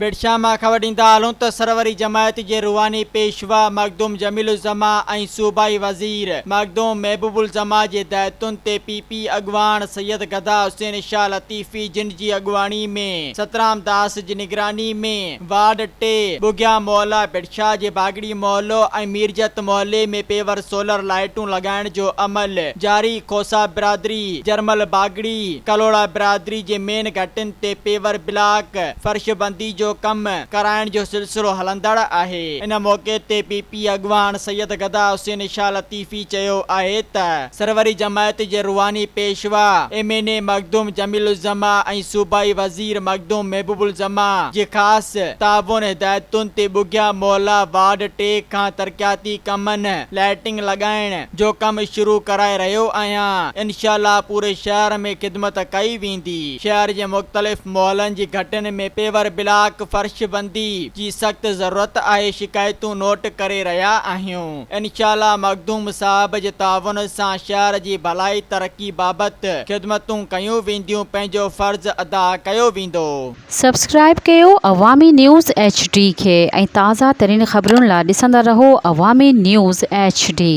ڀٽشاهه مان خبر ڏيندا هلون ته سروري جماعت جي روحاني پيشوا مخدوم جميل الزمان ۽ صوبائي وزير مخدوم محبوب الزمان جي هدايتن تي پي پي اڳواڻ سيد گدا حسين شاهه لطيفي جن جي اڳواڻي ۾ سترام داس جي نگراني ۾ وارڊ ٽي ٻگهيا محلا ڀٽشاهه جي باگڙي محلو ۽ ميرجت محلي ۾ پيور سولر لائيٽون لڳائڻ جو عمل جاري کوسا برادري جرمل باگڙي ڪلهوڙا برادري جي مين گهٽين تي پيور بلاڪ فرش بندي جو ڪم ڪرائڻ جو سلسلو هلندڙ آهي. ان موقعي تي پي پي اڳواڻ سيد گدا حسين شاهه لطيفي چيو آهي ته سروري جماعت جي روحاني پيشوا M N A Makhdoom Jamil Uzzaman ۽ صوبائي وزير مخدوم محبوب الزمان جي خاص تعاون هدايتن تي ٻگهيا محلا وارڊ ٽي کان ترقياتي ڪمن لائٽنگ لڳائڻ جو ڪم شروع ڪرائي رهيو آهيان انشاء الله پوري شهر ۾ خدمت ڪئي ويندي شهر جي مختلف محلن جي گهٽين ۾ پيور بلاڪ فرش بندي جي سخت ضرورت آهي شڪايتون نوٽ ڪري رهيا آهيون انشاء الله مخدوم صاحب جي تعاون سان شهر جي ڀلائي ترقي بابت خدمتون ڪيون وينديون پنهنجو فرض ادا ڪيو ويندو. سبسڪرائيب ڪيو عوامي نيوز ايڇ ڊي کي ۽ تازه ترين خبرن لا ڏسندا رهو عوامي نيوز ايڇ ڊي.